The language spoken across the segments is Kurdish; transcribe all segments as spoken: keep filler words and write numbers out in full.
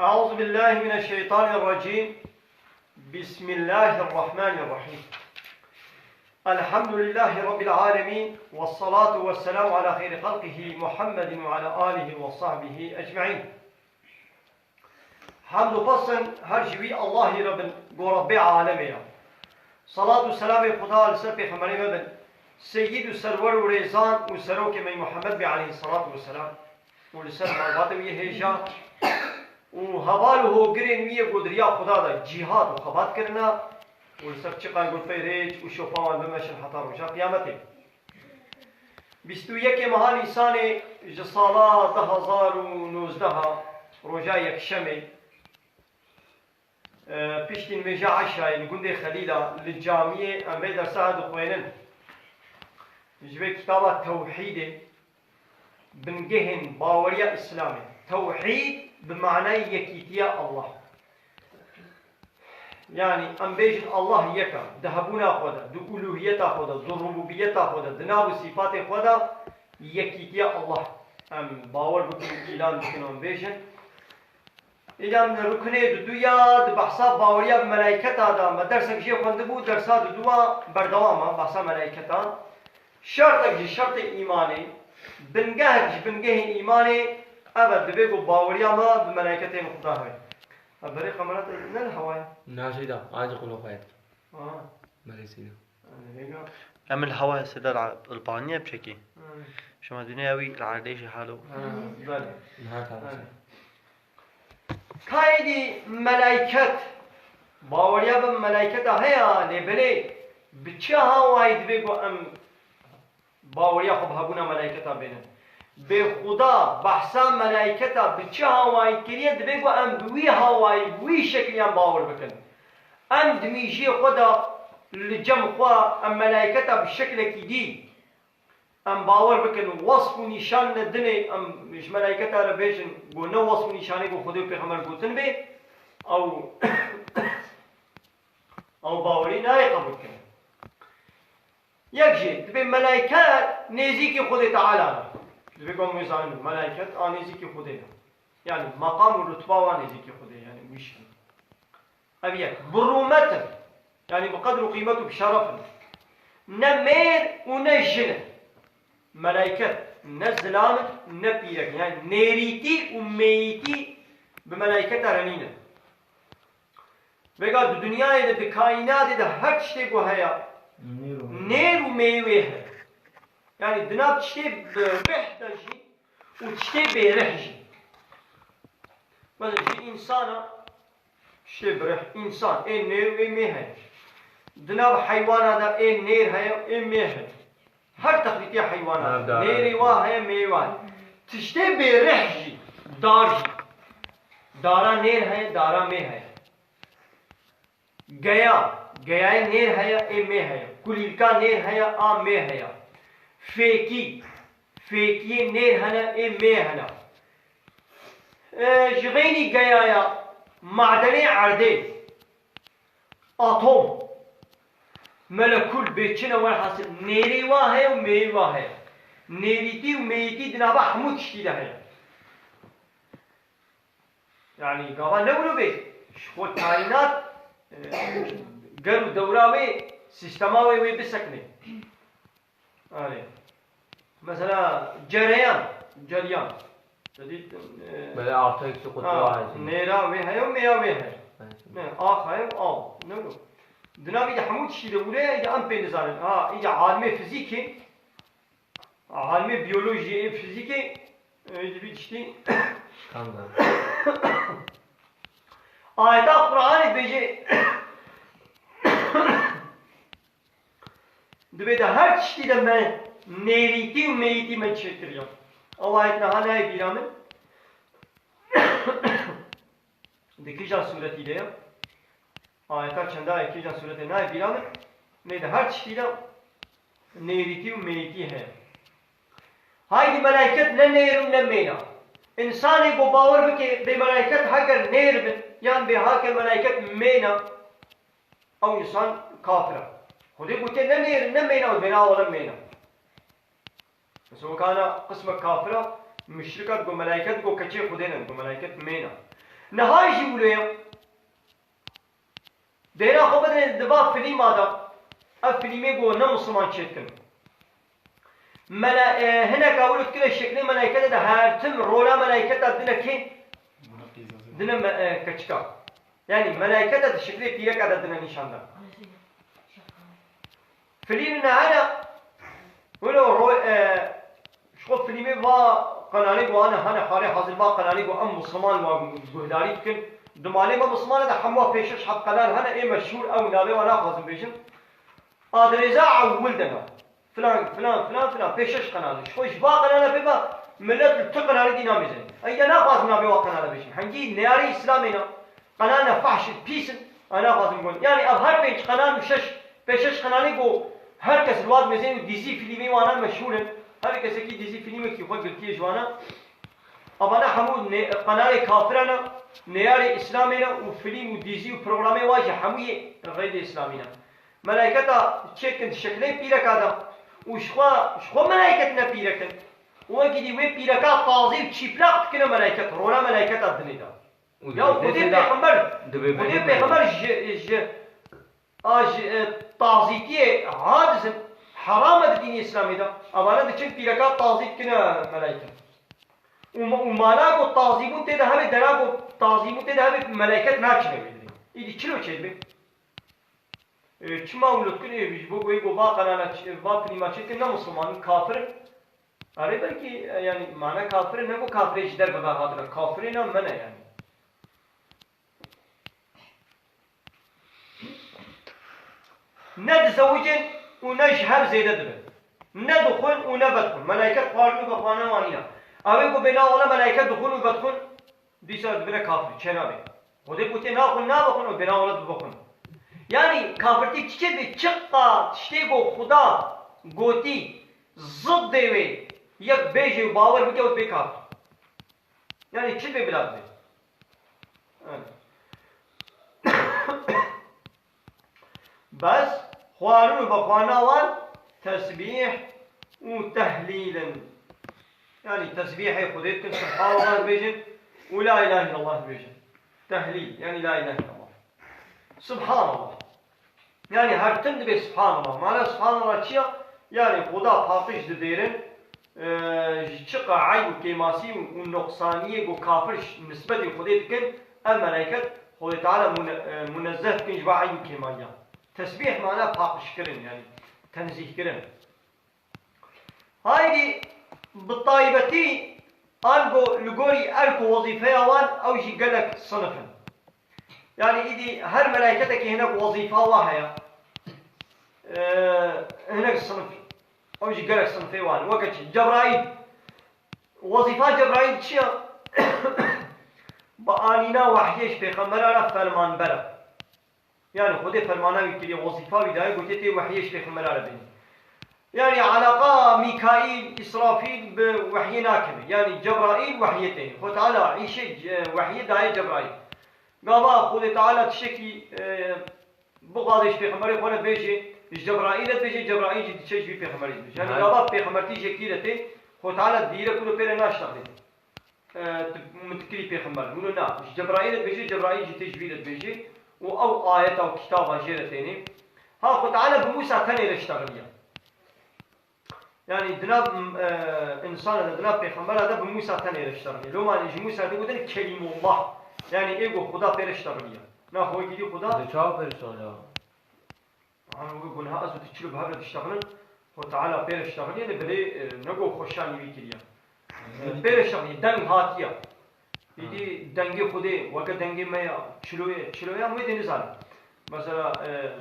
أعوذ بالله من الشيطان الرجيم. بسم الله الرحمن الرحيم. الحمد لله رب العالمين، والصلاة والسلام على خير خلقه محمد وعلى آله وصحبه أجمعين. Hemd û pesn her ji wî Allahî re bin, go Rebbê alemê ye. Salat û selamê Xuda li ser pêxemberê me bin, seyyid û serwer û rêzan û serokê me Muhammed bê aleyhissalatu vesselam û li ser malbatê wî hêja û heval û hogirên wî yê go di riya Xuda de cîhad û xebat kirine û li ser çiqan got pey rêç û şopa wan bimeşin heta roja qiyametê. Bîst û yekê meha Nîsanê ji sala du hazar û nozdeh, roja yekşemê, e, piştî nimêja eşayê li gundê Xelîla li camiyê em vê dersa dixwênin. Ji vê kitaba Tewhîdê, bingehên baweriya Îslamê. Tewhîd bi manayê yekîtiya Allah. Yanî em bêjin Allah yek e, di hebûna xwe de, di uluhiyeta xwe de, di rububiyeta xwe de, di nav û sîfatê xwe de yekîtiya Allah em bawer bikin, îlan bikin, em bêjin. Îlan ruknê duduya di behsa baweriya bi melayketa de, me dersek jê xwendibû, dersa duduwa berdewam e, behsa melayketa. Şertek ji şertê îmanê, bingehek ji bingehên îmanê, ev e, divê ku baweriya me bi melayketên Xuda hebe. Berê kamera te ne li hewa ye? Na Seyda, ancî qulopayet. Aha. Berê Seyda. Em li hewa Seyda li, li paniye biçekî. Şema dîne ew î li erdê jî halo. Ha, bele. Niha tamam. Bele. Ka êdî melayket, baweriya bi melayketa heye, lê belê bi çi hawayî divê ku em baweriya xwe bi hebûna melayketa bênin? Bê Xuda behsa melayketa bi çi hawayî kiriye, divê ku em bi wî hawayî, bi wî şekiliyan bawer bikin. Em di mîjiyê xwe de li cem xwe em melayketa bi şeklekî dî em bawer bikin, wesf û nîşan ne dinê, em ji melayketa re bêjin, ku ne wesf û nîşanê ku Xwedê û Pêxember gotin bê, ew, ew bawerî nayê qebûl kirin. Yek jî, divê melayket nêzîkî Xwedê Teala ne. Divê ku em wê zanin, melayket a nêzîkî Xwedê ne. Yani meqam û rutba wan nêzîkî Xwedê, yani wî şin. Ev yek. Bi rûmet in. Yani bi qedr û qîmet û bi şeref in. Ne mêr û ne jin in. Melayket ne zilam in, ne pîrek in. Yani nêrîtî û mêyîtî bi melayketa re nînin. Vêga di dinyayê de, di kaînatê de her tiştê ku heye, nêr û mêyî wê heye. Yani di nav tiştê bi rih de jî û tiştê bê rih jî. Mesela ji însana tiştê bi rih, însan, ê nêr û ê mê heye. Di nav heywana de ê nêr heye, ê mê heye. Her texlîtê heywana, nêrê wa heye, mêyê wa heye. Tiştê bê rih jî, dar jî. Dara nêr heye, dara mê heye. Geya, geyayê nêr heye, ê mê heye. Kulîlka nêr heye, a mê heye. Fêkî, fêkiyê nêr hene, ê mê hene. E, ji xeynî geyaya madenê erdê. Atom, melekul, bê çi ne, welhasil nêrê wa heye û mêyê wa heye. Nêrîtî û mêyîtî di nava hemû tiştî de heye. Yani gava ne wilo bê, ji xwe kaînat, e, ger û dewra wê, sîstema wê, wê bisekine. Erê. Mesela cereyan, ceryan. Te dît, e, Belê artı eksi ha, qutba heye. Nêra wê heye û mêya wê heye. Evet. Ne, ax heye û av. Ne wilo. Di navî de hemû tiştî de wilo ye, îde em pê nizanin. Ha, îde alimê fizîkê, alimê biyolojiyê, fizîkê, e, îde vî tiştî. Standart. Ayeta Qur'anê dibêje, Dibê de her tiştî de me nêrîtî û mêyîtî me çêkiriya. Ew ayet niha nayê bîra min. Di kîjan sûretî de ye? Ayeta çendayê kîjan sûretê nayê bîra min. Lê de her tiştî de nêrîtî û mêyîtî heye. Haydî melayket ne nêr in ne mêna. Însanê ku bawer bike bê melayket heger nêr bin, yan bê hake melayket mêna, Ew însan kafir e. Xwedê gotiye ne nêr, ne mêna, û bêna wele mêna. Mesela wekana qismek kafira, muşrika digo, melaiket digo keçê Xwedê ne, digo melaiket mê ne. Niha jî wilo ye. Dêra xwe bidin di va filîma de. Ev filîmê ku ne Misliman çêdikin. Mela-, e, hineka wilo dikine şeklê melaykete de her tim rola melayketa dine kê? Dine me-, e, keçika. Yani melayketa di şeklê pîreka de dine nîşan de. Filîm ne hene, wilo ro-, e, Ji xwe filmê va qenalê ku hane, hane halê hazir va qenalê ku em Misliman wa guhdarî dikin. Di malê me Misliman de hemû pêşeş heb qenal hene, ê meşhûr ew navê wa naxwazim bêjim. Adrêza ewil de ne. Filan, filan, filan, filan, pêşeş qenal. Ji xwe ji va qenala pê ve millet li tu qenalê dî namêzin. Ey de naxwazim navê wa qenala bêjim. Hengî neyarê Îslamê ne. Qenalna fahş in, pîs in, ana xwazim gon. Yani ev her pênc qenal û şeş, pê şeş qenalê ku her kes li wa dimêzin û dîzî filmê wana meşhûr in. Her kesekî dîzî filmekî xwe girtiye ji wana. Evana hemû ne-, qenalê kafira ne, neyarê Îslamê ne û film û dîzî û programê wa jî hemû yê xeyrê Îslamî ne. Melayketa çêkin di şeklê pîreka de û ji xwe, ji xwe melayket ne pîrek in. Û wekî dî wê pîreka tazî û çîplaq dikine melayket, rola melayketa dinê de. Û Ya dibê Xwedê pêşê de pêxember, dibê Xwedê pêxember pêxember ji, ji, a ji, e, tazîtiyê hadizin, heram e di dînê Îslamê de. Evane diçin pîreka tazî dikine melayke. Û ma-, û mala ku tazîbûn tê de hebe, dera ku tazîbûn tê de hebe, melayket naçine wê dinê. Îdî çilo çêdibe? E, çima wilo dikin, e, ji bo ku ê ku va qenala ç-, va filma çêdikin ne Misliman in, kafir in. Erê belkî, e, yani mana kafir in, ne ku kafirê ji derve ve hatine. Kafirê ne me ne yani. Ne dizewicin û ne ji hev zêde dibin. Ne dixwin û ne vedixwin. Melayket xwarin û vexwana wan nîne. Ew ê ku bêna wele melayket dixwin û vedixwin, dîsa dibine kafir. Çênabe. Xwedê gotiye naxwin, navexwin û bêna wele dibixwin. Yani kafirtî çi çê dibe? Çiqa tiştê ku Xuda gotî ziddê wê yek bêje û bawer bike û dibê kafir. Yani çi dibe bila bibe? Evet. Bes xwarin û vexwana wan tesbîh û tehlîl in. Yani tesbîhê Xwedê dikin, Subhanallah dibêjin û La ilahe illallah dibêjin. Tehlîl, yani La ilahe illallah. Subhanallah. Yani her tim dibê Subhanallah. Mana Subhanallah çi ya? Yani Xuda paqij didêrin, e, ji çiqa eyb û kêmasî û, û noqsaniyê ku kafir ş-, nisbetê Xwedê dikin, ev melaiket Xwedê Teala mune-, e, munezzeh dikin ji va eyb û kêmaniya. Tesbîh mana paqijkirin, yani tenzîhkirin. Haydî bi taybetî ango li gorî erk û wezîfeya wan ew jî gelek sinif in. Yani îdî her melaiketekî hinek wezîfa wa heye. Ee, hinek sinif, ew jî gelek sinifê wan. Weke çi? Cebraîl. Wezîfa Cebraîl çi ya? Bi anîna wehyê ji pêxembera re fermanber e. Yani Xwedê fermana wî kiriye, wezîfa wî daye, gotiye tê wehyê ji pêxembera re bênî. Yani alaqa Mîkaîl, Îsrafîl bi wehyê nakeve. Yani Cebraîl wehyê tênî. Xwedê Teala îşê ce-, wehyê daye Cebraîl. Gava Xwedê Teala tiştekî, e, bixwaze ji pêxemberê xwe re bêje, ji Cebraîl re dibêje, Cebraîl jî diçe ji vî pêxemberê dibêje. Yani Hay. Gava pêxembertî ji yekî re tê, Xwedê Teala dîrek wilo pê re naştexlê. E, tu, min tu kirî pêxember. Wilo na. Ji Cebraîl re dibêje, Cebraîl jî tê ji vî re dibêje. Û ew ayeta û kitaba jê re tênê. Ha, Xwedê Teala bi Mûsa tenê re ştexiliye. Yani di nav, e, insana de, di nav pêxembera de bi Mûsa tenê re ştexiliye. Loma ji Mûsa digotin Kelîmullah. Yani ê ku Xuda pê re ştexiliye. Na xwe girî Xuda. Di çawa pê re ştexiliye? Ana wê gunha ez û tu çilo bi hev re diştexilin. Xwe Teala pê re ştexiliye, lê belê, e, ne ku xweşanî wî kiriye. E, pê re ştexiliye, deng hatiye. Îdî dengê Xwedê weke dengê me ya, çilo ye, çilo ye, em wê dê nizanin. Mesela, e,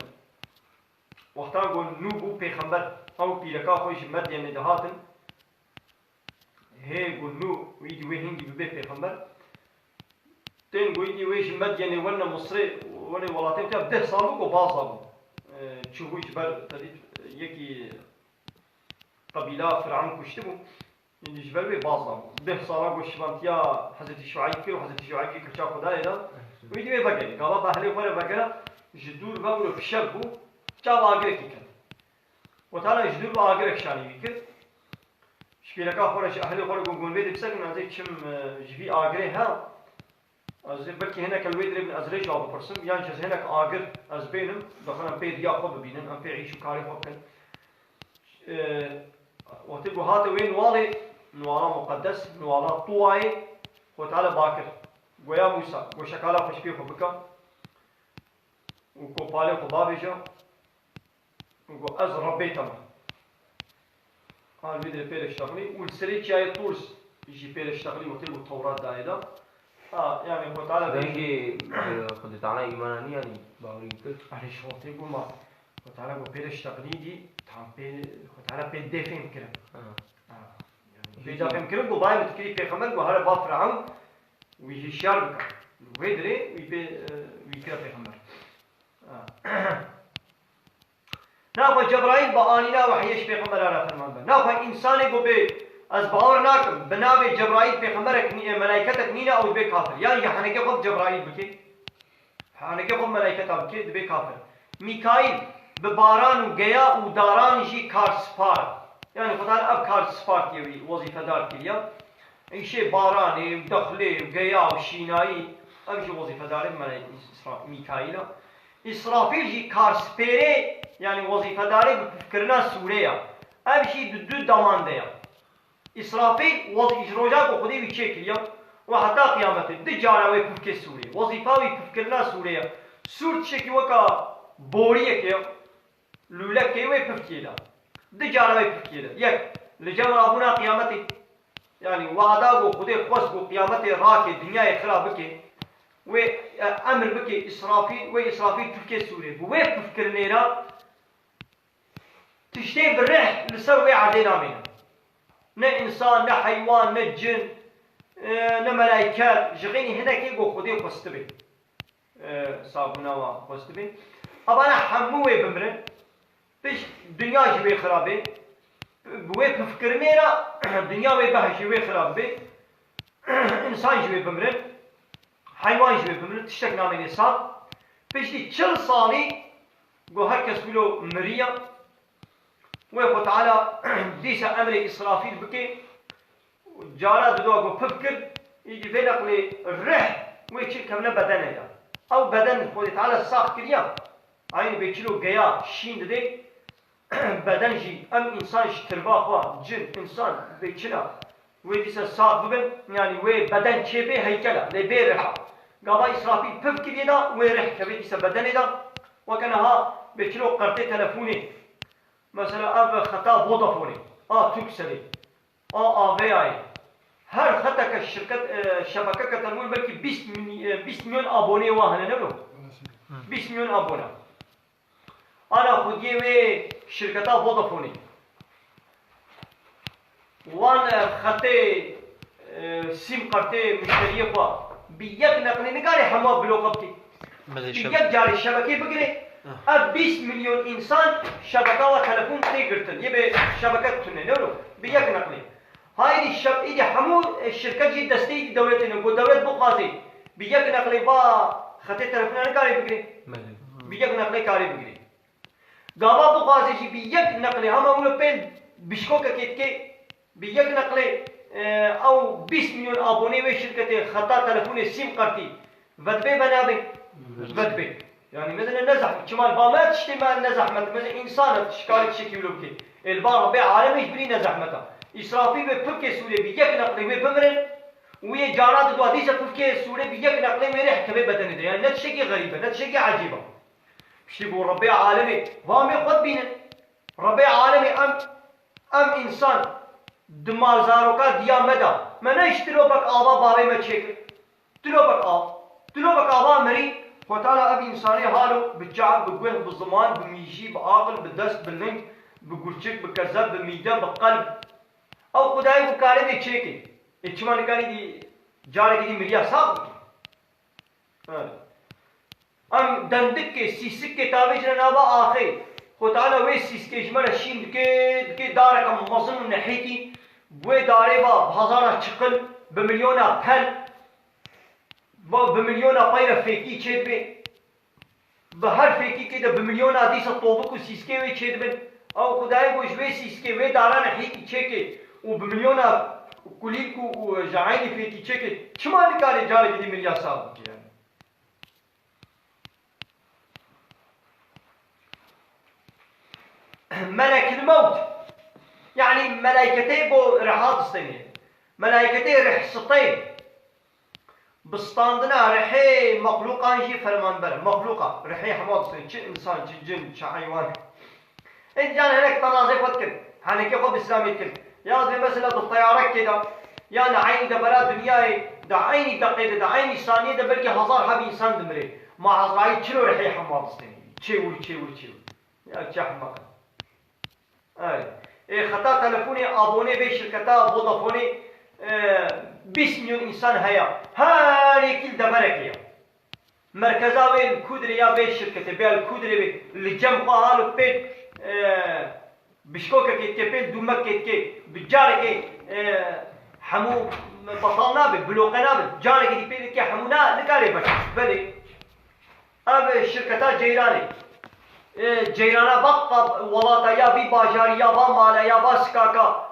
wexta ku Nû bû pêxember, ew pîreka xwe ji Medyenê dihatin, hê ku Nû û îdî wê hingî bibe pêxember, tên ku îdî wê ji Medyenê werne Misrê, werne welatê xwe ya deh sal bû ku baz dabû. E, çûbû ji ber tedî yekî qebîla Firavun kuştibû. Îdî ji ber wê baz dabû. Deh sala ku şivantiya Hezretî Şueyb kir û Hezretî Şueyb jî kirça Xwedayê da. Û îdî wê vegerî. Gava behlê xwe re vegera ji dûr ve wilo fişek bû. Çav agirekî ket. Xwedê Teala ji dûr ve agirek şanî wî kir. Pêreka xwe re ji ehlê xwe re got, gon vê dê bisekin, ez ê çim, e, ji vî agirê he. Ez ê belkî hineke li wê dirê bin, ez rê ji wan bipirsim, yan jî ez hinek agir ez bênim, dixwin em pê diya xwe bibînin, em pê îş û karê xwe bikin. E, wextê ku hate wê niwalê, niwala muqedes, niwala Tuwayê, Xwedê Teala ba kir. Goya Mûsa, go şekala xwe ji pê xwe bike û kopalê xwe bavêje. Û got, "Ez Rebbê te me." Ha, li vê dirê pê re ştexilî û li serê çiyayê Tûr jî pê re ştexilî, wextê ku Tewrat dayê de. Ha, yani Xwedê Teala bêje. Dengê, e, Xwedê Teala îmana nî, yani bawerî kir. Erê, ji wextê ku ma Xwedê Teala ku pê re ştexilî dî, tam pê, Xwedê Teala pê dê fêm kirin. Ha. Ha, yani, pê dê fêm kirin, ku bayê min dikirî pêxember, ku here ba Firavun, wî jî şer bike. Wê dirê, wî pê, e, wî kire pêxember. Ha. Naxwe Cebraîl bi anîna wehiyê ji pêxembera re ferman be. Naxwe însanê ku bê, ez bawer nakim, bi navê Cebraîl pêxemberek nî-, e, melaîketek nîne, ew dibe kafir. Yan jî henekê xwe bi Cebraîl bike, henekê xwe bi melaîketa bike, dibe kafir. Mîkaîl bi baran û geya û daran jî karspar. Yani Xwedê ev karspar diye wî wezîfedar kiriye. Îşê baranê û dexlê û geya û şînayî, ev jî wezîfedarê melaîk-, Îsra-, Mîkaîl e. Îsrafîl jî karspêrê, yani wezîfedarê bi pifkirina sûrê ye. Ev jî di du deman de ye. Îsrafîl wez-, ji roja ku Xwedê wî çêkiriye û heta qiyametê du cara wê pifkê sûrê. Wezîfa wî pifkirina sûrê ye. Sûr tiştekî weka boriyekê ye. Lûlekê wê pifkê de. Du cara wê pifkê de. Yek, li cem rabûna qiyametê. Yani wada ku Xwedê xwest ku qiyametê rake, dinyayê xira bike. Wê, e, emir bike Îsrafîl, wê Îsrafîl pifkê sûrê. Bi wê pifkirinê re tiştê bi rih li ser wê erdê namêne. Ne însan, ne heywan, ne cin, e, ne melaiket, ji xênî hinekê ku Xwedê xwestibe. E, sabûna wa xwestibe. Evana hemû wê bimirin. Pişt dinya ji wê xira bê. Bi wê pifkirinê re dinya wê behişê wê xira bibê. Însan ji wê bimirin. Heywan ji wê bimirin. Tiştek namêne sal. Piştî çil salî ku her kes wilo miriye. Wê Xwe Teala dîsa emrê Îsrafîl bike. Cara dido ku pif kir, îdî vê neqlê rih wê çi kevne bedenê de. Ew beden Xwedê Teala sax kiriya. Aynî bê çilo geya şîn didê, beden jî, em însan ji tirva xwe, cin, însan, bê çila wê dîsa sax bibin, yani wê beden çêbê heykela, lê bê riha. Gava Îsrafîl pif kiriye de, wê rih kevê dîsa bedenê de. Weke niha bê çilo qertê telefonê. Mesela ev xeta Vodafoneê, a Turkcellê, a Avea'yê. Her xeteke şirket, e, şebekeke telefon belkî bîst mil-, e, bîst milyon aboneyê wan hene, ne lo? Bîst milyon abone. Ana xwediyê wê şirketa Vodafoneê. Wan, e, xetê, e, sîm kartê muşteriyê xwe bi yek neqlê nikare hema bloke bike. Belê, bi şebe- yek carê şebekê bigire. Ah. Ev bîst milyon însan şebeka wa telefon tê girtin. Yê bê şebeke tune, ne lo? Bi yek neqlê. Ha, îdî şe-, îdî hemû, e, şirket jî destê îdî dewletê ne. Ku dewlet bixwazê bi yek neqlê va xetê telefona nikare bigire. Belê. Bi yek neqlê kare bigire. Gava bixwaze jî bi yek neqlê hema wilo pê bişkokekê dike, bi yek neqlê, e, ew bîst milyon abonê wê şirketê xeta telefonê sîm kartî vedibê venabe? Vedibê. Yani mezene ne zehmet. Çima li ba me tiştê me ne zehmet. Mezene însan e, tişkarê tiştekî wilo bike. Ê li ba Rebbê alemê ji birî ne zehmet e. Îsrafîl wê pifkê sûrê bi yek neqlê wê bimirin û yê cara didwa dîse pifkê sûrê bi yek neqlê wê rê hikevê bedenê de. Yani ne tiştekî xerîb e, ne tiştekî ecêb e. Piştî ku Rebbê alemê, va em ê xwe dibînin. Rebbê alemê em, em însan di mal zaroka diya me de. Me ne ji tilopek ava bavê me çêkir. Tilopek av. Tilopek ava mirî. Xwetala ev însanê halo bi çav, bi guh, bi ziman, bi mîjî, bi aqil, bi dest, bi ling, bi gurçik, bi kezeb, bi mîde, bi qelb. Ew xwedayê ku kare vê çêkin. Ê çima nikarî dî carekî dî miriya sax bike? Em dendikê, sîsikê tavêjine nava axê. Xwe Teala wê sîskê ji me re şîn dike, dike dareke mezin û nehêkî. Wê darê va bi hezara çiqil, bi milyona pel, va bi milyona peyre fêkî çêdibe. Bi her fêkîkê de bi milyona dîsa tovik û sîskê wê çêdibin. Ew Xwedayê got ji wê sîskê, wê dara nehêkî çêke. û bi milyona kulîlk û, û ji eynî fêtîçekê çima nikare carekî dî miriya sax bike yani? Melekil mewt. Yani melayketê bo reha distênê. Melayketê rih sitên. Bi standina rihê mexlûqan jî fermanber e. Mexlûqa, rihê hema distên. Çi însan, çi cin, çi heywan. Ên can hinek tenazê xwe dikin. Henekê xwe bi Îslamê dikin. Ya dibê mesela di teyarekê de, yan eynî de bera dinyayê, di eynî deqê de, di eynî saniyê de belkî hezar heb însan dimire. Ma Ezraîl çilo rihê hema distênê? Çêwir, çêwir, çêwir. Ya çi hema. Ay. Ê xeta telefonê abonê vê şirketa Vodafoneê, e, bîst milyon însan heye. Her yekî li deverekê ye. Merkeza wê li ku dirê ya vê şirketê, bê li ku dirê bê, li cem xwe halo pê, e, bişkokekê dike, pê li dûmekê dike, bi carekê, e, hemû betal nabe, bloke nabe, carekê dî pê dike hemû na, nikare veşe. Belê. Ev şirketa ceyranê. E, ceyrana bak, bak, welata ya vî bajarî, ya va mala, ya va sikaka.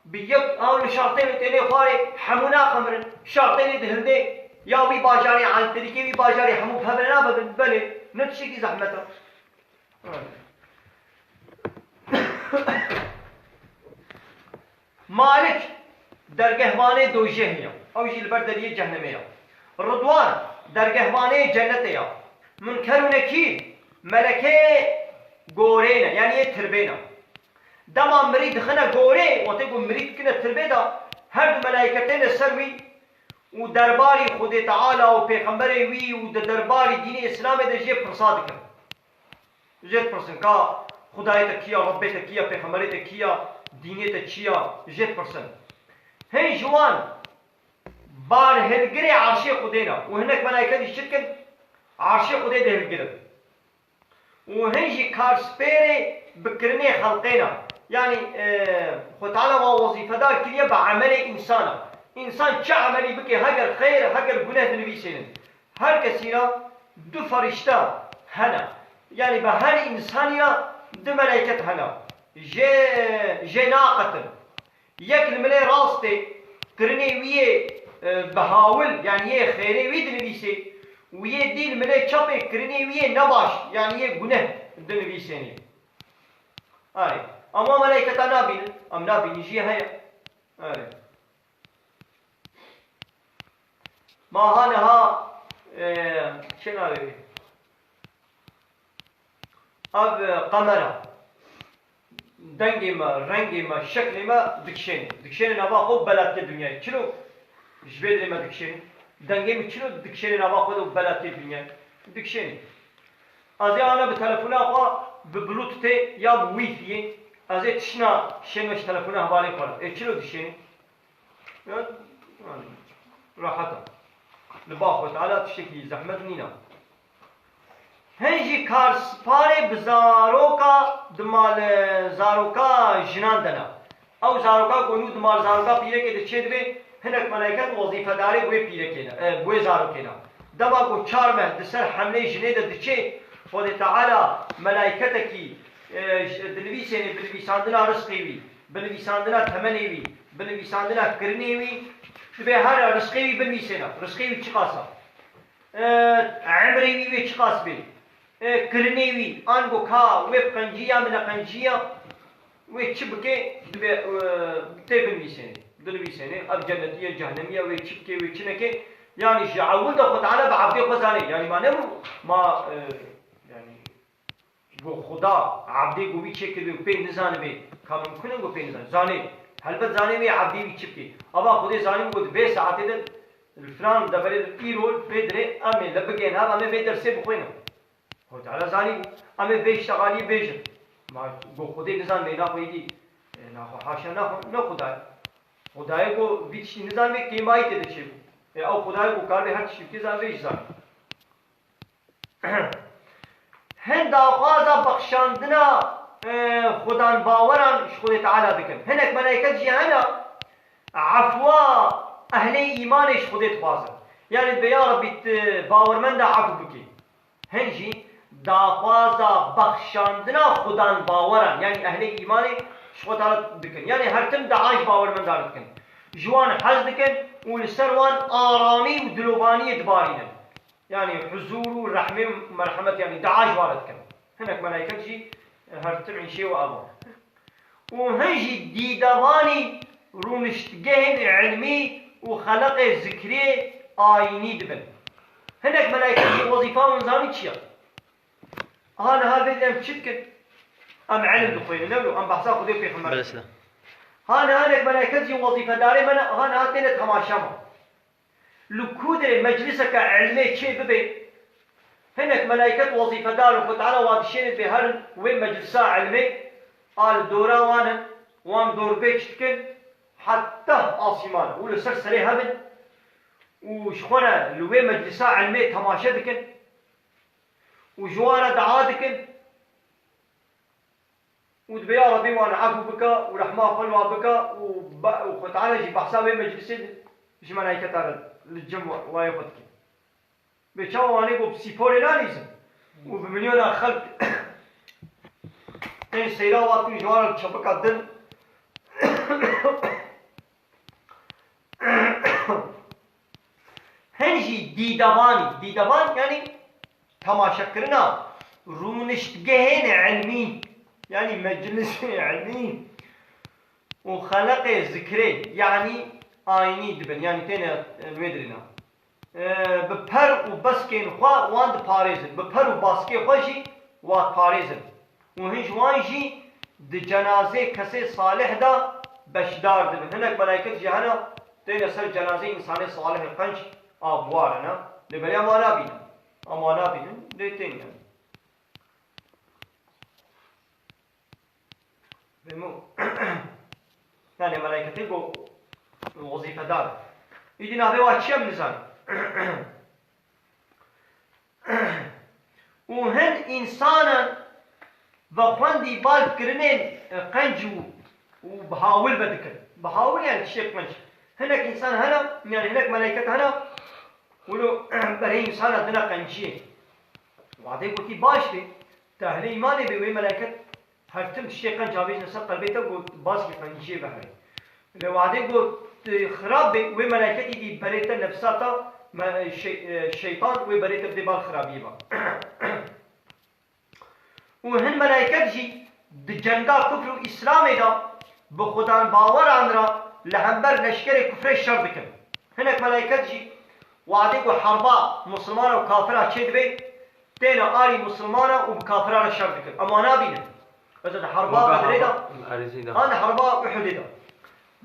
Bi yek, ew li şartê li tênê xwarê hemû naxemirin. Şartê li dihildê ya wî bajarê, elektrîkê wî bajarê hemû bi hev re nabibin. Belê, ne tiştekî zehmet e. Malik dergehvanê dojehê ya. Ew jî li ber deriyê cehnemê ya. Ridwan dergehvanê cennetê ya. Munker û Nekîr melekê gorê ne, yanî yê tirbê ne. Dema mirî dixine gorê, wextê ku mirî dikine tirbê de, her du melaîke têne ser wî û derbarî Xwedê Teala û Pêxemberê wî û di derbarî dînê Îslamê de jê pirsa dikin. Jê dipirsin ka Xwedayê te kî ya, Rebbê te kî ya, Pêxemberê te kî ya, dînê te çi ya, jê dipirsin. Hin ji wan barhilgirê erşê Xwedê ne û hinek melaîke jî çi dikin? Erşê Xwedê dihilgirin. Û hin jî karspêrê bi kirinê xelqê ne. Yanî, e, Xwe Teala wan wezîfedar kiriye bi emelê însan e. Însan çi emelî bike, heger xeyr, heger guneh dinivîsênin. Her kesî re du ferîşte hene. Yanî bi her însanî re du meleyket hene. Jê, jê naqetin. Yek li milê rastê kirinê wî yê, e, bi hawil, yanî yê xêrê wî dinivîsê û yê dî li milê çepê kirinê wî yê nebaş, yanî yê guneh dinivîsênê. Erê. Ama meleyketa nabînin. Em nabînin jî heye. Erê. Ma ha niha, e, çê navê wî? Ev, e, qemera. Dengê me, rengê me, şeklê me dikişêne. Dikişêne nava xwe û belatiyê dinyayê. Çilo ji vê dirê me dikişêne? Dengê min çilo dikişêne nava xwe de û belatiyê dinyayê? Dikişêne. Ez ê ana bi telefona xwe, bi Bluetoothê ya bi Wi-Fi'yê, ez ê tiştna şême ji telefona hevalê xwe re. Ê çilo dişêne? Ya, yani, rehet e. Li ba Xwe Teala tiştekî zehmet nîne. Hin jî karsparê bi zaroka, di mal, e, zaroka jinan de ne. Ew zaroka ku nû di mal zaroka pîrekê de çê dibe, hinek melaiket wezîfedarê bi wê pîrekê ne, e, bi wê zarokê ne. Dema ku çar meh di ser hemlê jinê de diçê, Xwedê Teala melaiketekî, e, ji, dinivîsênê bi nivîsandina rizqê wî, bi nivîsandina temenê wî, bi nivîsandina kirinê wî, divê her rizqê wî binivîsêne. Rizqê wî çiqas e? E, emrê wî wê çiqas bê? E, kirinê wî, ango ka wê bi qencî ya, min neqencî ya, wê çi bike, divê, e, tê binivîsênê. Dinivîsênê, ev cennetî ye, cehnemî ye, wê çi bike, wê çi neke. Yanî ji ewil de Xwe Teala bi ebdê xwe zanê. Yanî ma nebû, ma, e, yanî Go Xuda, ebdê go wî çêkiribê û pê nizanibê, ka mimkun e go pê nizanibê? Zanê. Helbet zanê wê ebdê wî çi bikê. Ava Xwedê zanîbû go di vê saetê de li filan deverê de îro li vê dirê em ê li bigên hev, em ê vê dersê bixwînin. Xwedê Teala zanîbû. Em ê vê ştegaliyê bêjin. Ma go Xwedê nizanibê naxwe êdî, e, naxwe haşa naxwe, ne Xwedayê. Xwedayê go vî tiştî nizanibê kêmayî tê de çêbû. E, ew Xwedayê go karibê her tiştî bikê zanibê jî zanî. Hin daxwaza bexşandina, e, xudanbaweran ji Xwedê Teala dikin. Hinek melaiket jî hene, efwa ehlê îmanê ji Xwedê dixwazin. Yanî dibe, ya Rebbî, tu bawermenda efw bikî. Hin jî daxwaza bexşandina xudanbaweran, yanî ehlê îmanê ji Xwe tala dikin. Yanî her tim DAIŞ bawermendar dikin. Ji wan hez dikin û li ser wan aramî û dilovaniyê dibarînin. Yanî huzûr û rehmê û merhemet, yanî DAIŞ ware dikin. Hinek melaiket jî her tim îşê û evan. Û hin jî dîdevanî rûniştgehên ilmî û xeleqê zikrê ayînî dibin. Hinek melaiket jî wezîfa wan zanî çi ye? Ha niha vê em çi dikin? Em ilm dixwînin, ne wilo? Em behsa Xwedê û Pêxember Belê dikin. Silah. Ha niha hinek melaiket jî wezîfedarê me ne, ha niha têne temaşa me. Li ku derê mecliseke ilmê çê bibe, hinek melaiket wezîfedar in, Xwe Teala wa dişêne bê herin wê meclisa ilmê, a li dora wan in, wan dorbêç dikin, heta asîman û li ser serê hev in û ji xwe re li wê meclisa ilmê temaşe dikin û ji wan re dua dikin. Û dibê ya Rebî wan efû bike û rehma xwe li wan bike û be-, û Xwe Teala jî behsa wê meclisê ji melayketa re li cem wa-, wayê xwe dike. Bê çawa wanê ku bi sîporê nanîzin û bi milyona xelk tên seyra watin ji wan re li çepika din. Hin jî dîdevanî, dîdevan yanî temaşekirina rûniştgehên ilmî, yanî meclisê ilmî û xeleqê zikrê, yanî ayînî dibin, yanî têne li wê dirêna. E, bi per û beskên xwe wan diparêzin, bi per û baskê xwe jî wan diparêzin. Û hin ji wan jî di cenazê kesê salih de beşdar dibin. Hinek melaiket jî hene têne ser cenazê însanê salihê qenc a bi war hene. Lê belê em wan nabînin. Em wan nabînin, lê tên yani. Fehmo? Yani meleketê ku wezîfedar. Îdî navê wa çi ye em nizanin. Û hin însanan vexwendî bal kirinên, e, qenc û, û bi hawil ve dikin. Bi hawil yani tiştê qenc. Hinek însan hene, yani hinek meleket hene, wilo berê însana dine qenciyê. Wadê gotî baş be, te ehlê îmanê be, wê meleket her tim tiştê qenc avêjine ser qelbê te, got baskî qenciyê veherê. Lê wadê got, e, xirab be, wê meleketî dî berê te nefsa ta, me-, şey-, e, şeytan wê berê te bidê bal xirabiyê ve. Û hin melaiket jî di cenga kufr û îslamê de bi xudan baweran re li hember leşkerê kufrê şer dikin. Hinek melaiket jî wadê ku herba musulmana û kafira çêdibe, têne alî musulmana û bi kafira re şer dikin. Em wan nabînin. Mesela di herba Bedrê de, an di herba Uhudê de.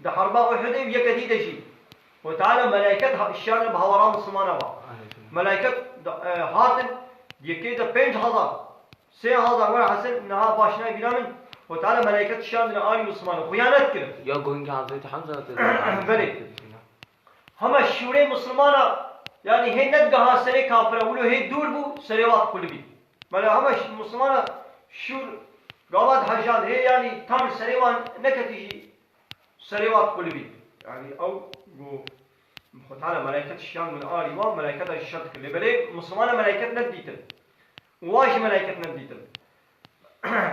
Di herba Uhudê û yeke dî de jî. Xwe Teala melaiket ha-, şiyane bi hawara musulmana ve. Melaiket de, e, hatin, yekê de pênc hezar. Sê hezar were hesin, niha baş nayê bîra min. Xwe Teala melaiket şiyandine alî musulmana. Xiyanet kirin. Ya gohingê Hazreti Hamza da. Belê. Hema şûrê musulmana, yani hê nedigeha serê kafira, wilo hê dûr bû, serê wa diqulibî. Mela hema ş-, musulmana şûr gava dihejand, hê yani tam li serê wan neketî jî, serê wa diqulibî. Yani ew got, Xwe Teala melaiket şiyan min alî wan, melaiketa jî şer dikir. Lê belê musulmana melaiket nedidîtin. Û wan jî melaiket nedidîtin.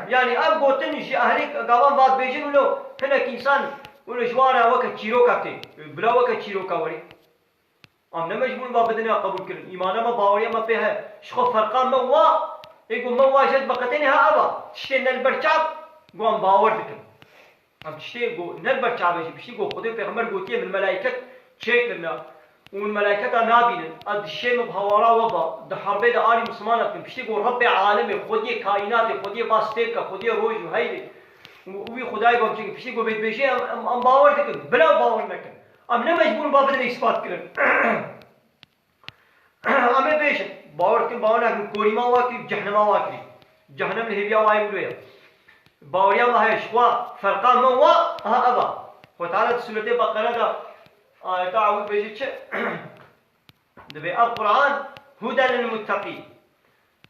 Yani ev gotin ji ehlê gavan va dibêjin, wilo hinek însan, wilo ji wan re weke çîroka tê. Bila weke çîroka werî. Em ne mecbûr in va bidin ya qebûl kirin. Îmana me, baweriya me pê heye. Ji xwe ferqa me wa, ê ku me wa jê dibe qetênê ha ev a. Tiştê ne li ber çav, ku em bawer dikin. Em tiştê ku ne li ber çavê jî, piştî ku Xwedê û Pêxember gotiye, min melaiket çêkirine û min melaiketa nabînin. Ez dişê min bi hawara we ba, di herbê de alî misilmana dikin. Piştî ku Rebbê alemê, Xwediyê kaînatê, Xwediyê va stêrka, Xwediyê roj û heyrê û wî Xwedayê ku em çêkin. Piştî ku vê dibêje, em, em, em bawer dikin. Bila em bawer nekin. Em ne mecbûr in ba bidin îspat kirin. Em ê bêjin, bawer dikin, bawer nakin, korîma wa kirî, cehnema wa kirî. Cehnem li hêviya wa yê wilo ye. Baweriya me heye, ji xwe ferqa me wa, aha ev a. Xwe Teala di Sûretê Beqere de ayeta ewil dibêje çi? Dibê ev Quran huden lil mutteqîn.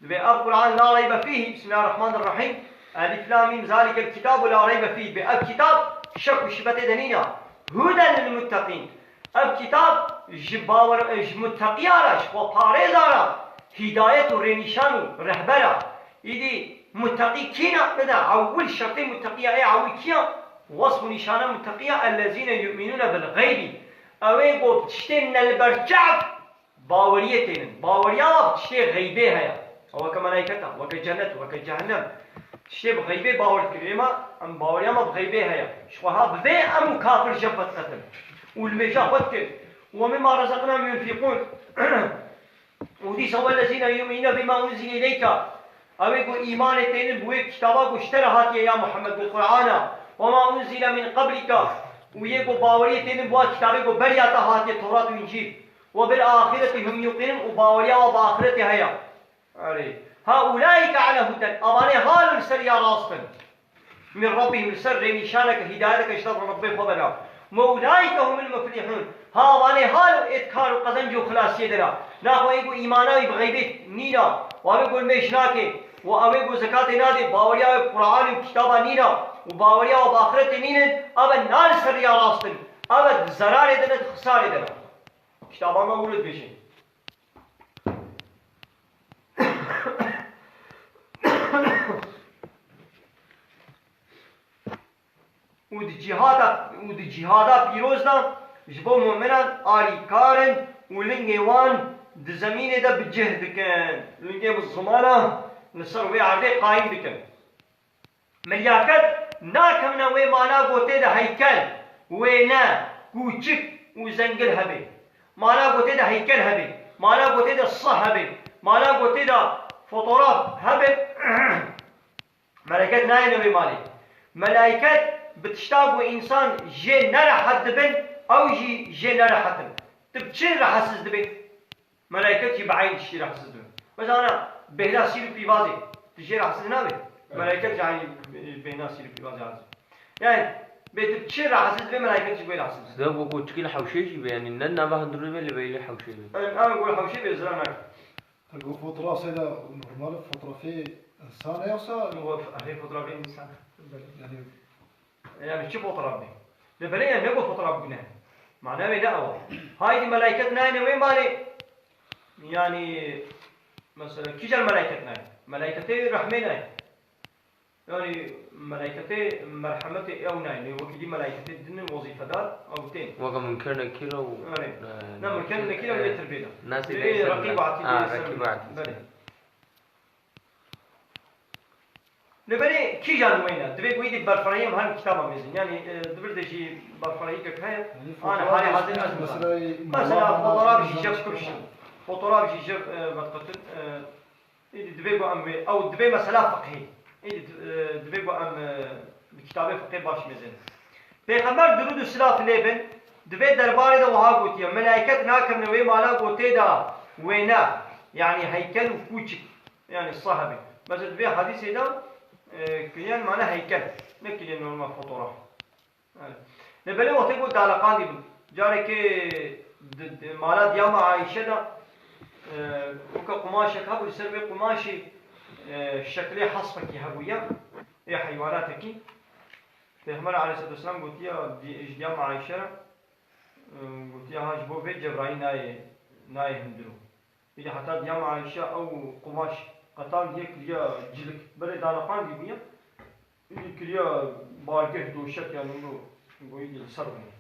Dibê ev Quran la reybe fîhî, Bismillahirrahmanirrahîm, Elif Lam Mîm, Zalikel kitabu la reybe fîhî, dibê ev kitab şek û şibe tê de nîne. Huden lil mutteqîn. Ev kitab ji bawer, ji mutteqiya re, ji xweparêza re hîdayet û rênîşan û rehber e. Îdî mutteqî kî ne? Bide ewil şertê mutteqiya ê ewil kî ye? Wesf û nîşana muteqiya, ellezîne yu'minûne bil xeybî. Ew ê ku bi tiştên ne li ber çav baweriyê tênin. Baweriya we bi tiştê xeybê heye. Ew weke melayketa, weke cennet, weke cehennem. Tiştê bi xeybê bawer dikin. Êma, em baweriya me bi xeybê heye. Ji xwe ha bi vê em û kafir jev vediqetin. Û li mêja xwe dikin. Û em ê ma rezaqnahum yunfiqûn. Û dîsa wellezîne yu'minûne bima unzile ileyke. Ew ê ku îmanê tênin bi wê kitaba ku ji te re hatiye ya Muhammed, bi Qur'ana. Wema unzile min qablike. Û yê ku baweriyê tênin bi wa kitabê ku beriya te hatiye, Tewrat û Încîl. Ve bil ahireti hum yuqinûn, û baweriya wa bi axiretê heye. Erê. Ha ulaîke ala huden. Avanê hal li ser ya rast in. Min rabbihim, li ser rênîşaneke, hîdayeteke ji ser Rebbê xwe bena. Ve ulaîke humul muflihûn. Ha avanê hal ê di kar û qezenc û xilasiyê de ne. Naxwe ê ku îmana wî bi xeybê nîna. Û ew ê ku nimêj nake. Û ew ê ku zekatê nade. Baweriya wê bi Qur'anê û kitaba nîna. Û baweriya wê bi axiretê nînin. Ev e na li ser riya rast in. Ev e di zerarê de ne, di xisarê de ne. Kitaba me wilo dibêje. Û di cîhada, û di cîhada pîroz de ji bo mu'minan alîkar in û lingê wan di zemînê de bi cih dikin. Lingê bi zimana li ser wê erdê qayîm dikin. Milyaket nakevne wê mala ku tê de heykel, wêne, kûçik û zengil hebe. Mala ku tê de heykel hebe. Mala ku tê de sih hebe. Mala ku tê de fotoğraf hebe. Melaiket nayêne wê malê. Melaiket bi tişta ku însan jê nerehet dibin, ew jî jê nerehet in. Tu bi çi rehetsiz dibî? Melaiket jî bi eynî tiştî rehetsiz dibe. Mesela ana bêhna sîr û pîvazê, tu jê rehetsiz nabe? Evet. Melaiket jî eynî bêhna sîr û pîvazê rehetsiz. Yani bê tu çi rehetsiz dibe, melaiket jî wê rehetsiz dibe. Size ku koçikî li hewşê jî be, yani ne nava hundirê be, li beyî hewşê be. Yani ew ku li hewşê be, zira nake. Ev fotoğraf seyda normal fotoğrafê insan e yoksa? Ev fotoğrafê insan. Yani Yani çi fotoğraf be? Lê belê yani ne got fotoğraf gune? Mana wê ne ew. Haydi melaiket nayne wê malê. Yani mesela kîjan melaiket nayne? Melaiketê rehmê nayne. Yani melaiketê merhemetê ew nayne. Wekî dî melaiketê din wezîfedar ew tên. Weke Munker Nekîr û, yani, e, ne Munker Nekîr ew, e, lê tir bê de. Nasî Ê, Reqîb Etîd, ha, Reqîb Etîd. Belê. Li berê kîjan wêne? Divê ku êdî berfirehî em her kitaba mêzin. Yani, e, di vir de jî berfirehîkek heye. Yanî ana halê hazir ez nizanim. Mesela, fotoğraf jî jev kuş. Fotoğraf jî jev, e, vedqetin. E, êdî divê ku em wê, ew divê mesela fiqhî. Êdî, e, divê ku em, e, bi kitabê fiqhê baş mêzin. Pêxember dirûd û silav lê bin, di vê derbarê de wiha gotiye, melaiket nakevne wê mala ku tê de wêne, yanî heykel û kûçik, yanî sahibê. Mesela di vê hadîsê de, e, kiriyen mane heykel, ne kiriyen normal fotoğraf. Evet. Lê belê wextê ku daleqandî bin, carekê di, di mala diyama Ayşe de, e, weke qumaşek hebû, li ser vê qumaşê, e, şeklê hespekî hebûye, ê heywanateki. Pêxember aleyhisselatu vesselam gotiye, di-, ji diyama Ayşe re, e, gotiye, ha ji bo vê Cebraîl nayê, nayê hundirû. Îdî heta diyama Ayşe ew qumaş qetandiye kiriye cilik. Berê daleqandî bûye. Îdî kiriye bargeh doşek, yani wilo goyî li ser bûye.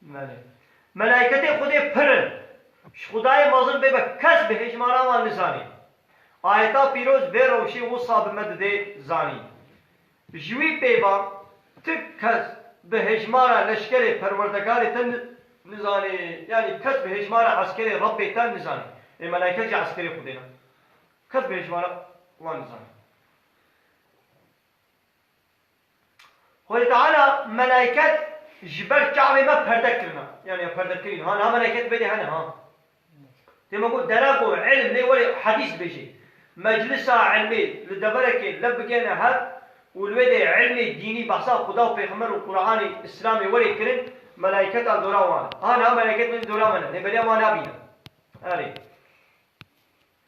Belê. Melaîketê Xwedê pir in. Ji Xwedayê mezin bê be kes bi hêjmara wan nizanê. Ayeta pîroz vê rewşê wisa bi me didê zanîn. Ji wî pê ve tu kes bi hêjmara leşkerê perwerdegarê te ni-, nizanê, yanî kes bi hêjmara eskerê Rebbê te nizanê. Ê melaîket jî eskerê Xwedê ne. Kes bi hêjmara wan nizanê. Xwedê Teala melaiket ji ber çavê me perde kirine. Yani perde kirîn. Ha, niha melaiket bêdê hene, ha. Dema ku dera ku ilm lê were hadîs bêjê. Meclisa ilmê li deverekê lev bigene hev û li wê de ilmê dînî, behsa Xuda û Pêxember û Qur'anê, Îslamê were kirin, melaiketa dora wan. Ha, niha melaiket bên dora me ne. Lê beriya wan nabîne. Erê.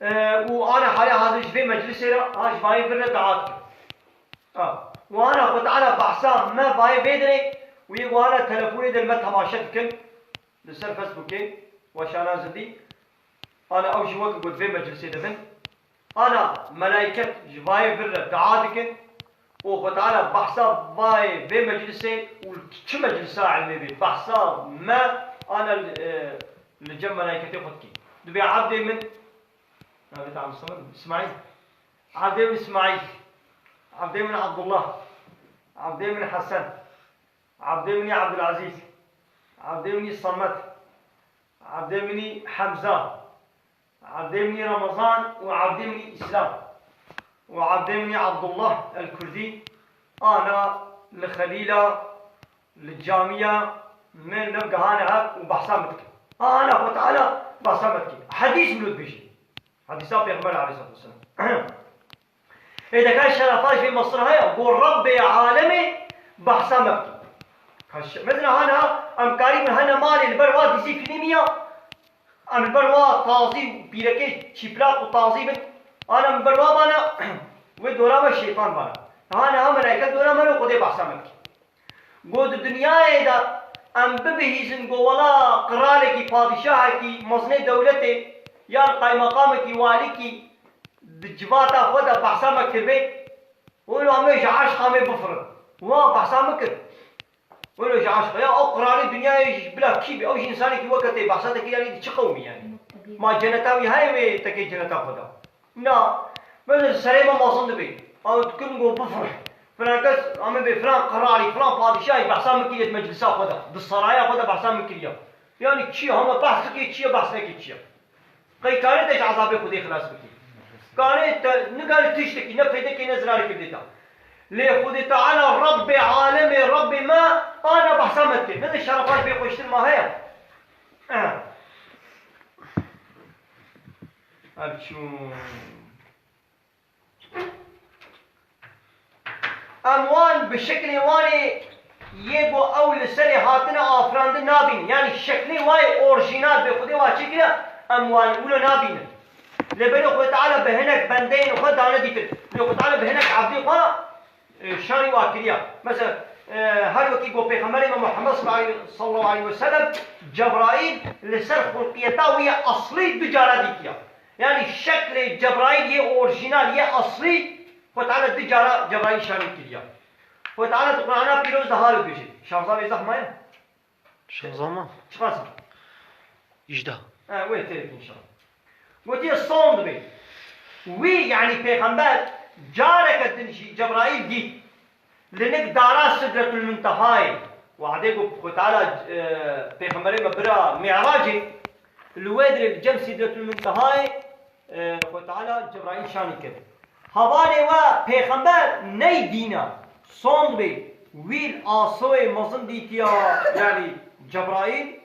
E, û ana halê hazir ji vê meclisê re, ha, ji vayê vir re daat kir. Ha. Û ana Xwe Teala behsa me vayê vê dirê û yê wana telefonê de li me temaşe dikin, li ser Facebookê, weşana zindî. Ana ew jî wek got vê meclisê de bin. Ana melayket ji vayê vir re dua dikin û Xwe Teala behsa vayê vê meclisê û çi meclisa ilmê bê, behsa me ana, e, li cem melayketê xwe dikê. Dibê evdê min, navê te Abdulsamad, Îsmaîl. Evdê min Îsmaîl. Evdê min Abdullah. Evdê min Hesen. Evdê min Abdulaziz. Evdê min Samet. Evdê min Hemza. Evdê min Ramazan û evdê min Îslam. Û evdê min Abdullah el-Kurdî. Ana li Xelîla, li camiya min, nivgihane hev û behsa min dikin. Ana Xwe Teala behsa min dikin. Hedîs min dibêjin. Hedîsa Pêxember aleyhissalatu vesselam. Ê deka şerefa jê Mesir heye, go Rebbê alemê behsa me bike. Ka şi-, mesela hana em karîbin hene malê li ber wa dizî filîmiya, em li ber wa tazî û pîrekê çîplak û tazî bin, ana em li ber wa bana, wê dora me şeytan bana. Hana ha melaiket dora me û Xwedê behsa me bike. Go di dinyayê de em bibihîzin, go wela qiralekî, padîşahekî, mezinê dewletê, yan qaymeqamekî, walîkî di civata xwe de behsa me kiribê, wilo em ê ji eşqa me bifirin. Wa behsa min kir. Wilo ji eşqa. Ya ew qiralê dinyayê jî bila kî be, ew jî însanekî weke te behsa te kir, yanî di çi qewmî yanî? Ma ceneta wî heye wê tekê ceneta xwe de? Na, mesela serê me mezin dibe. Ew dikin go bifireh. Filan kes, em ê bê filan qiralî, filan padîşahî behsa min kiriye di meclisa xwe de. Di saraya xwe de behsa min kiriye. Yanî çi ye? Hema behs dike, çi ye, behs neke, çi ye? Qey karê te ji ezabê Xwedê xilas bikî? Karê te, nikarî tiştekî, ne fêdekê, ne zirarê kir dê te. Lê Xwedê Teala Rebbê alemê, Rebbê me, ana behsa me dike. Ne de şerefa ji vê xweştir ma heye? Eh. Ev çûn. Em wan bi şeklê wan ê yê ku ew li serê hatine afirandin nabînin. Yanî şeklê wa yê orjînal bê Xwedê wa çêkiriye, em wan wilo nabînin. Lê belê Xwedê Teala bi hinek bendeyên xwe dane dîtin. Lê Xwedê Teala bi hinek evdê xwe e, şanî wa kiriya. Mesela, e, her wekî ku Pêxemberê me Muhammed sallallahu aleyhi, sallallahu aleyhi ve sellem, Cebraîl li ser xulqiyeta wî ya eslî du cara dîtiya. Yanî şeklê Cebraîl yê orjînal, yê eslî, Xwedê Teala du cara Cebraîl şanî kiriya. Xwedê Teala di Qur'ana pîroz de halo dibêje. Şahzavê zehma ye? Şahzama? Çiqas? Îjdeh. Ha, wê têrek inşallah. Gotiye sond be. Wî, yanî pêxember, careke din jî Cebraîl dît. Li nik dara Sidretul Muntehayê. Wadê ku Xwe Teala, e, pêxemberê me bira Mi'racê, li wê dirê li cem Sidretul Muntehayê, e, Xwe Teala Cebraîl şanî kir. Hevalê we pêxember ney dîna. Sond bê, wî li asoyê mezin dîtiya, yanî Cebraîl,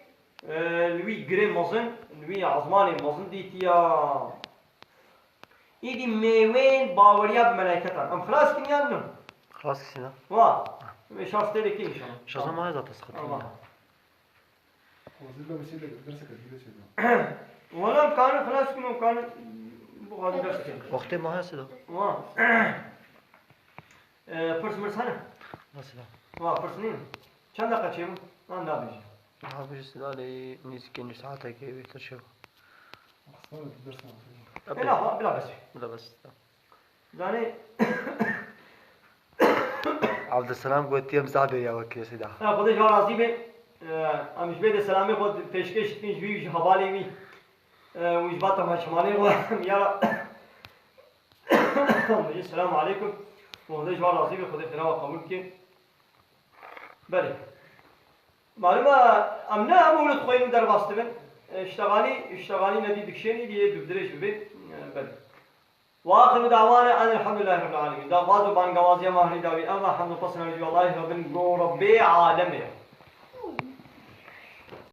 e, li wî girê mezin, li wî ezmanê mezin dîtiya. Îdî mêwên baweriya bi melaîketan. Em xilas kin yan ne? Xilas kisî ne? Wa. Em şans têlê kê inşallah. Şans ama zaten sıkıntı Allah. Wazir de bir şey de, derse kadar bir şey de. Wala em kanin xilas kin, em kanin bu kadar ders kin. Wextê ma hese de. Wa. E, pirs mirs hene? Nasıl? Wa, pirs nîn. Çend dakika çêbû? An nabêjî. Nabêjî silahê nîzikê nîv saetekê bêtir çêbû. Ela, ha, bila bes. Bila bes. Zanî. Abdüselam gotiye em zaf bêriya wekî sida. Ha, Xwedê ji we razî be. E, em ji bê de selamê xwe pêşkêş dikin ji wî û ji hevalê wî. E, û ji va temaşevanê xwe em ya. Selamu aleykum. Xwedê ji we razî be, Xwedê xêra we qebûl bike. Belê. Malum e, em ne hemû li dixweynin derbas dibin. E, ştevanî, ştevanî nedî dikişênî, diyê dûvdirêj bibê. E, belê. Ve axiru dawana en elhamdülillahi rabbil alemin. Daxwaz û bangawaziya me herî dawî ev e, hemd û pesna ji Allahî Rabbin go Rabbê alemê.